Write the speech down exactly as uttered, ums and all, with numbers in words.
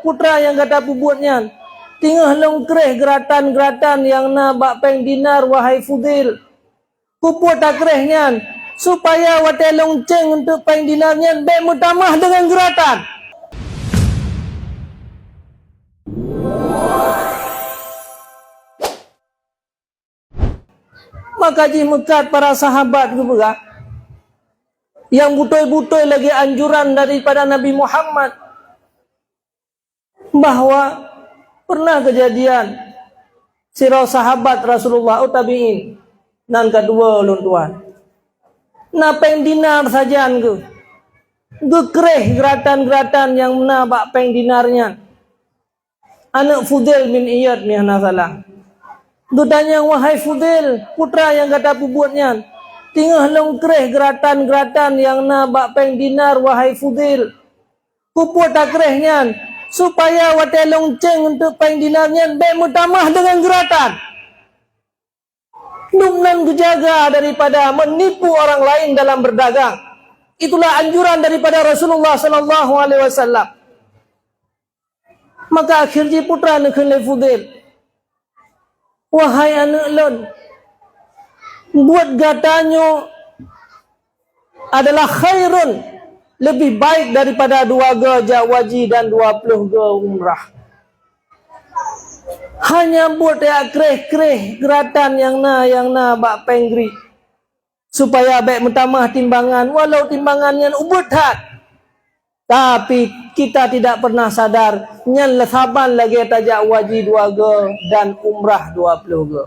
Peue nyang gata peubuet nyan? Teungoh lôn kreh geuratan-geuratan nyang na bak péng dinar, wahai Fudail. Keupeue takréh nyan? Supaya watée lôn céng eunteuk péng dinar nyan bék meutamah deungon geuratan. Maka jih meukat para sahabat geupeugah, nyang beutôi-beutôi lagée anjuran daripada Nabi Muhammad, bahwa pernah keujadian sidroe sahabat Rasulullah, oh, tabi'in, nan ka tuwoe ulôn tuan. Na péng dinar sajan geuh, geukreh geuratan-geuratan nyang na bak péng dinar nyan. Aneuëk Fudail bin Iyad meuhana salah. Geutanyong, "Wahai Fudail, peue nyang gata peubuet nyan? Teungoh lôn kreh geuratan-geuratan nyang na bak péng dinar, wahai Fudail." Keupeue takréh nyan? Supaya watée lôn céng eunteuk péng dinar nyan bék meutamah deungon geuratan. Dum nan geujaga daripada menipu orang lain dalam berdagang. Itulah anjuran daripada Rasulullah sallallahu alaihi wasallam. Maka akhé jih peue neukheun lé Fudail, "Wahai aneuëk lôn, buet gata nyoe adalah khairun, lebih baik daripada dua go jak haji dan dua ploh go umrah. Hanya buet jak kreh-kreh geuratan nyang na, nyang na bak péng dinar, supaya bék meutamah timbangan, walau timbangan nyan ubit that. Tapi kita tidak pernah sadar, nyan saban lagée tajak haji dua go dan umrah dua ploh go."